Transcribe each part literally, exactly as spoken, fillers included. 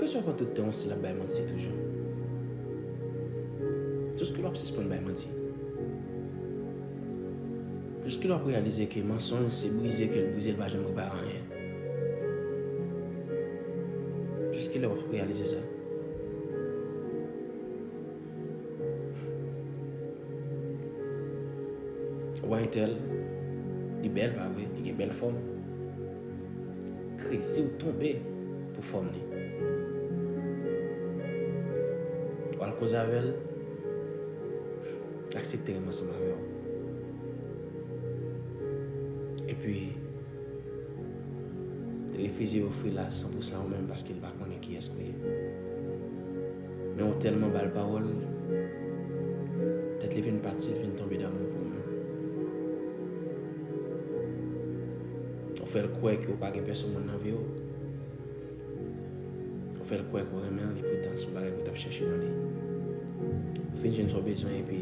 Jiskaske w ap pran tout tan w si l ap bay manti toujou? Jiskaske w ap sispann bay manti? Jiskaske w ap reyalize ke mansonj se brize ke l brize, l pa janm repare anyen? Jiskaske w ap reyalize sa? Ou wè entèl, li bèl, pa vre? Li gen bèl fòm. Krezi w tonbe pou fòm li. W al koze avè l, aksepte renmen ansanm avè w. Epi, refize ofri l a san pou san ou menm paske l pa konnen kiyès ou ye. Men ou tèlman ba l pawòl, tèt li vin pati, l vin tonbe damou pou ou menm. Ou fè l kwè ke ou pa gen pèsonn moun nan vi w. Ou fè l kwè ke w renmen l, epoutan se yon bagay ke w t ap chèche nan li. Ou fin jwenn sa w bezwen, epi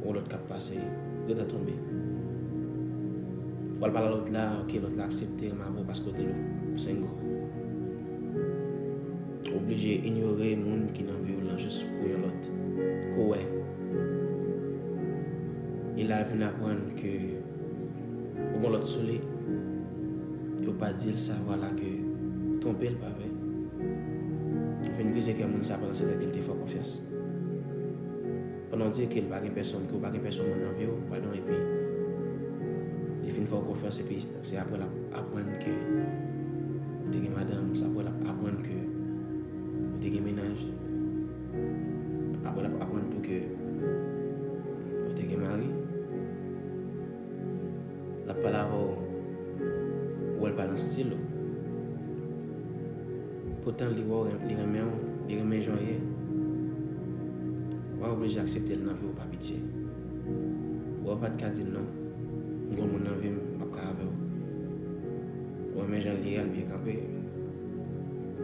yon lòt k ap pase, ou gentan tonbe. Ou al pale a lòt la, oke, lòt la aksepte renmen avè w paske w di l ou single. Ou oblije inyore moun ki nan vi w lan jis pou yon lòt. Ke w wè. E la l vin aprann ke ou gen lòt sou li. Yo pa di l sa, vwala ke ou twonpe l, pa vre? Ou fin brize kè moun sa pandan se tan ke l te fè w konfyans. Pandan w di ke l pa gen pèsonn, ke w pa gen pèsonn moun nan vi w, padon, epi li fin fè w konfyans, epi se apre l ap aprann ke ou te gen madanm, se apre l ap aprann ke ou te gen mennaj, apre l ap aprann tou ke ou te gen mari. L ap pale avè w, ou wè l pa nan stil ou. Poutan li wè w, li renmen w, li renmen jan w ye. W a oblije aksepte l nan vi w pa pitye. Ou wè w pa t ka di l non. M gen yon moun nan vi m, m p ap ka avè w. Ou renmen jan l ye a, l byen kanpe.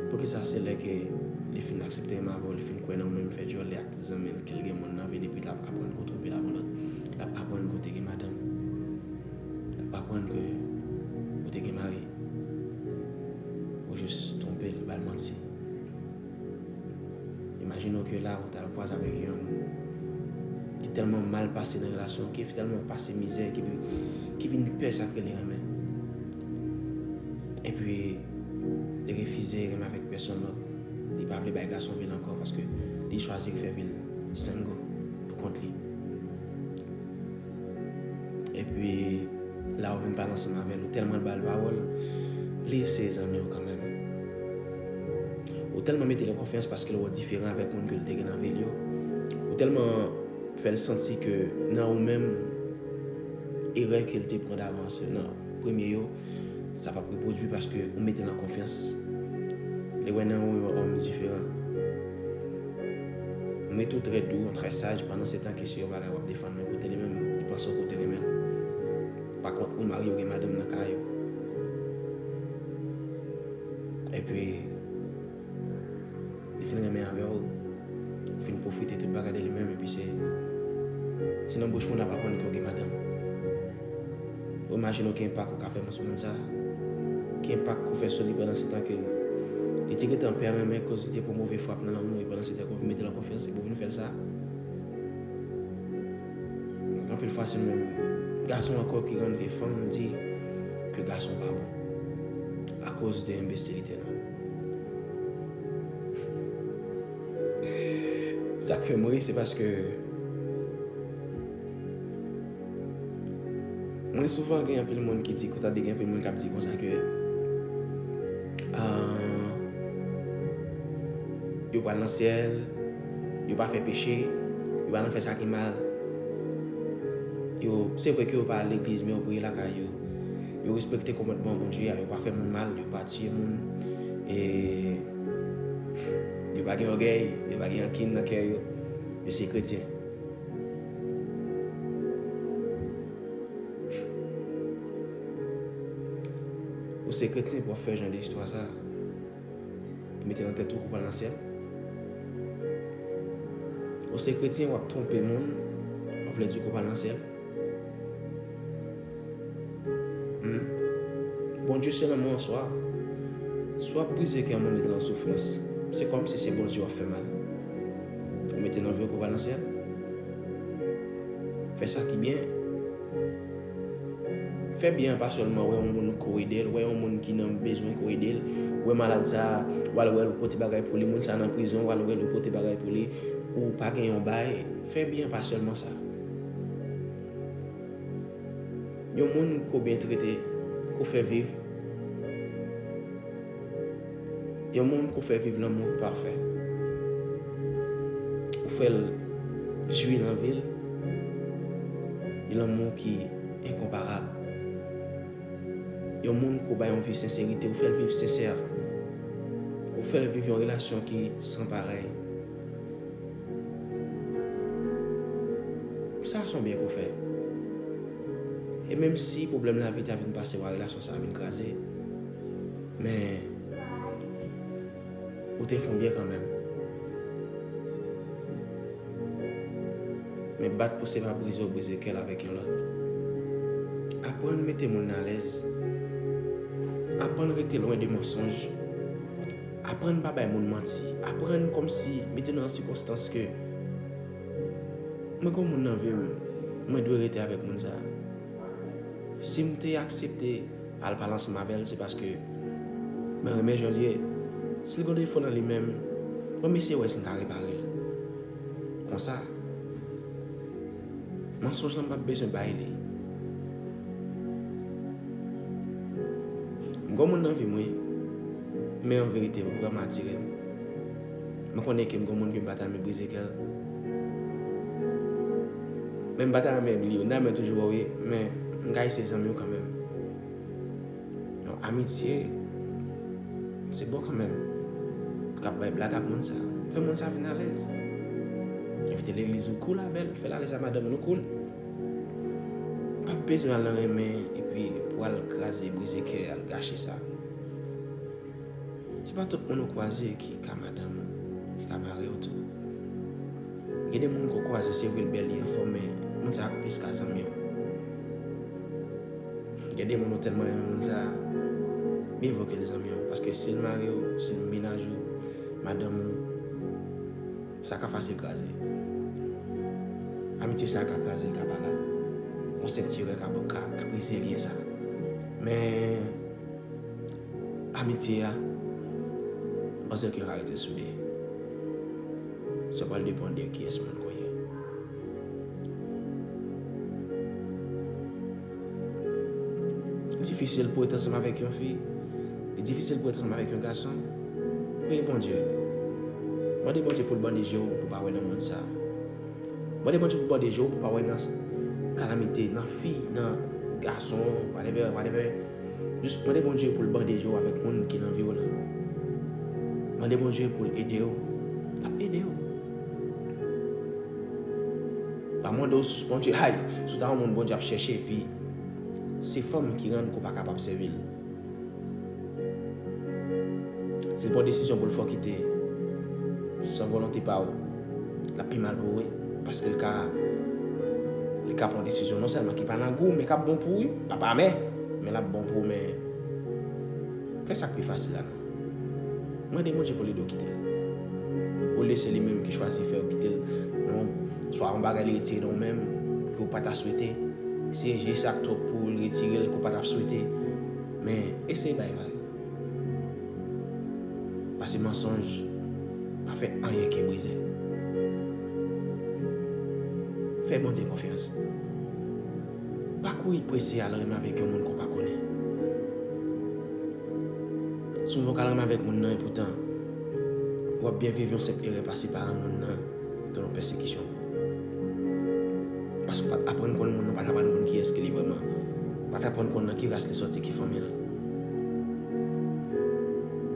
Poukisa se lè ke li fin aksepte renmen avè w, li fin kwè nan ou menm, fè djòlè ak zanmi l, ke l gen moun nan vi l, epi l ap aprann ke w twonpe l avè yon lòt? L ap aprann ke w te gen madanm. L ap aprann ke ou te gen mari. Ou jis twonpe l, ba l manti. Imajine w ke la, ou t al kwaze avèk yonn ki tèlman mal pase nan relasyon, ki tèlman pase mizè, ki, ki vin pè sa k rele renmen. Epi, li refize renmen avèk pèsonn lòt. Li pa vle bay gason vi l ankò paske li chwazi fè vi l single pou kont li. Epi, la ou vin pale ansanm avè l, ou tèlman ba l pawòl, li eseye zanmi w kanmenm. Ou tèlman mete l an konfyans paske l wè w diferan avèk moun ke l te gen nan vi l yo. Ou tèlman fè l santi ke nan ou menm, erè ke l te pran davans nan premye yo, sa p ap repwodui paske ou mete l an konfyans. Li wè nan ou yon òm diferan. Ou mete w trè dou, trè saj, pandan se tan ke se yon bagay w ap defann, men kote li menm, li panse w kote renmen l. Pa kont ou marye, ou gen madanm nan kay ou. Epi, li fin renmen avè w, ou fin pwofite tout bagay de li menm, epi se, se nan bouch moun l ap aprann ke w gen madanm. Ou imajine w ki enpak ou ka fè sou moun sa a? Ki enpak ou fè sou li pandan se tan ke li te gentan pè renmen koz li te pran move frap nan lanmou, e pandan se tan ke w vin mete l an konfyans, epi w vin fè l sa? Anpil fwa, se menm gason ankò ki rann ke fanm di ke gason pa bon akoz de enbesilite nou. Sa k fè m ri, se paske mwen souvan gen anpil moun ki di, kote gen anpil moun k ap di konsa ke, ah, yo pral nan syèl, yo pa fè peche, yo pa nan fè sa ki mal. Yo, se vre ke yo pa al legliz, men yo priye lakay yo. Yo respekte kòmandman Bondye a, yo pa fè moun mal, yo pa tiye moun, e yo pa gen ògèy, yo pa gen rankin nan kè yo. Yo se kretyen. Ou se kretyen pou w ap fè jan de istwa sa a? Mete nan tèt ou ke w pral nan syèl? Ou se kretyen, w ap twonpe moun, w ap vle di ke w pral nan syèl? Hmm? Bondye se lanmou an swa. Si w ap brize kè moun, mete l an soufrans, se kòmsi se Bondye w ap fè mal. Ou mete nan vi w ke w pral nan syèl. Fè sa ki byen. Fè byen an, pa sèlman wè yon moun ke w ede l, wè yon moun ki nan bezwen ke w ede l, wè malad sa a, w al wè l, ou pote bagay pou li, moun sa a nan prizon, w al wè l, ou pote bagay pou li, ou pa gen yon bay. Fè byen an, pa sèlman sa. Yon moun ke w byen trete, ke w fè viv. Yon moun ke w fè viv lanmou ki pafè. Ou fè l jwi nan vi l. Yon lanmou ki enkonparab. Yon moun ke w bay yon vi senserite, ou fè l viv sensè. Ou fè l viv yon relasyon ki san parèy. Sa a se yon byen ke w fè. E menm si pwoblèm lavi ta vin pase w a, relasyon sa a vin kraze, men ou te fè yon byen kanmenm. Men bat pou se pa brize w brize kè l avèk yon lòt. Aprann mete moun nan alèz. Aprann rete lwen de mansonj. Aprann pa bay moun manti. Aprann kòmsi mete nou nan sikonstans ke mwen gon moun nan vi m, mwen dwe rete avèk moun sa a. Si m te aksepte al pale ansanm avè l, se paske mwen renmen jan l ye. Si l gon defo nan li menm, ban m eseye wè si m ka repare l. Konsa, mansonj lan m p ap bezwen bay li. M gon moun nan vi m, wi. Men an verite, li vrèman atire m. Mwen konnen ke m gon moun ke m pa ta renmen brize kè l. Men m pa ta renmen li, m ta renmen toujou wè w, wi, men m ka eseye zanmi w kanmenm. Yon amitye, se bon kanmenm. K ap bay blag ak moun sa. Fè moun sa vin alèz. Envite legliz ou, cool avè l. Fè l alèz ak madanm ou, nou cool. Pa bezwen al nan renmen epi pou al kraze, brize kè, al gache sa. Se pa tout moun ou kwaze ki ka madanm ou, ki ka mari w tou. Gen de moun ke w kwaze, se vre l bèl, li anfòm, men moun sa a plis ka zanmi w. Gen de moun ou tèlman renmen moun sa a, byen vo ke l zanmi w. Paske si l mari w, si l mennaj ou, madanm ou, sa ka fasil kraze. Amitye sa a ka kraze, l ka pa la. Yon senp ti erè ka, ka, ka brize lyen sa a. Men, amitye a, m panse ke yo ka rete soude. Sa pral depann de kiyès moun ke w ye. Difisil pou w ret ansanm avèk yon fi. Li difisil pou w ret ansanm avèk yon gason. Priye Bondye. Mande Bondye pou l bande je w pou w pa wè nan mond sa a. Mande Bondye pou bande je w pou w pa wè nan kalamite, nan fi, nan gason, whatever, whatever. Jis mande Bondye pou l bande je w avèk moun ki nan vi w lan. Mande Bondye pou l ede w. L ap ede w. Pa mande w sous Bondye, hay, si w ta yon moun Bondye ap chèche, epi se fanm ki rann ke w pa kapab sèvi l. Si l pran desizyon pou l fè w kite san volonte pa w, l ap pi mal pou ou, wi. Paske l ka, li ka pran desizyon non sèlman ki pa nan gou w, men k ap bon pou ou, wi. L ap amè, men l ap bon pou ou, men fè sa k pi fasil la, non. Mande Bondye pou l ede w kite l. Olye se li menm ki chwazi fè w kite l, non. Swa yon bagay li retire nan ou menm, ke w pa ta swete. Se je sa k twòp pou l retire l, ke w pa t ap swete. Men, eseye bay vag. Pase mansonj pa fè anyen ke brize. Fè Bondye konfyans. Pa kouri prese al renmen avèk yon moun ke w pa konnen. Souvan w ka al renmen avèk moun nan, epoutan, w ap byen viv yon senp erè pase paran moun nan tan yon pèsekisyon. Paske w pa t aprann konn moun nan, w pa t aprann konn kiyès ke li vrèman. W pa t aprann konn nan ki ras li sòti, ki fanmi l.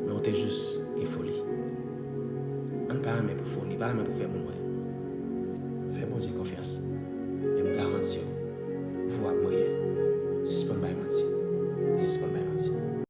Men w te jis gen foli. Ann pa renmen pou foli, pa renmen pou fè moun wè. Fè Bondye konfyans. E m garanti w,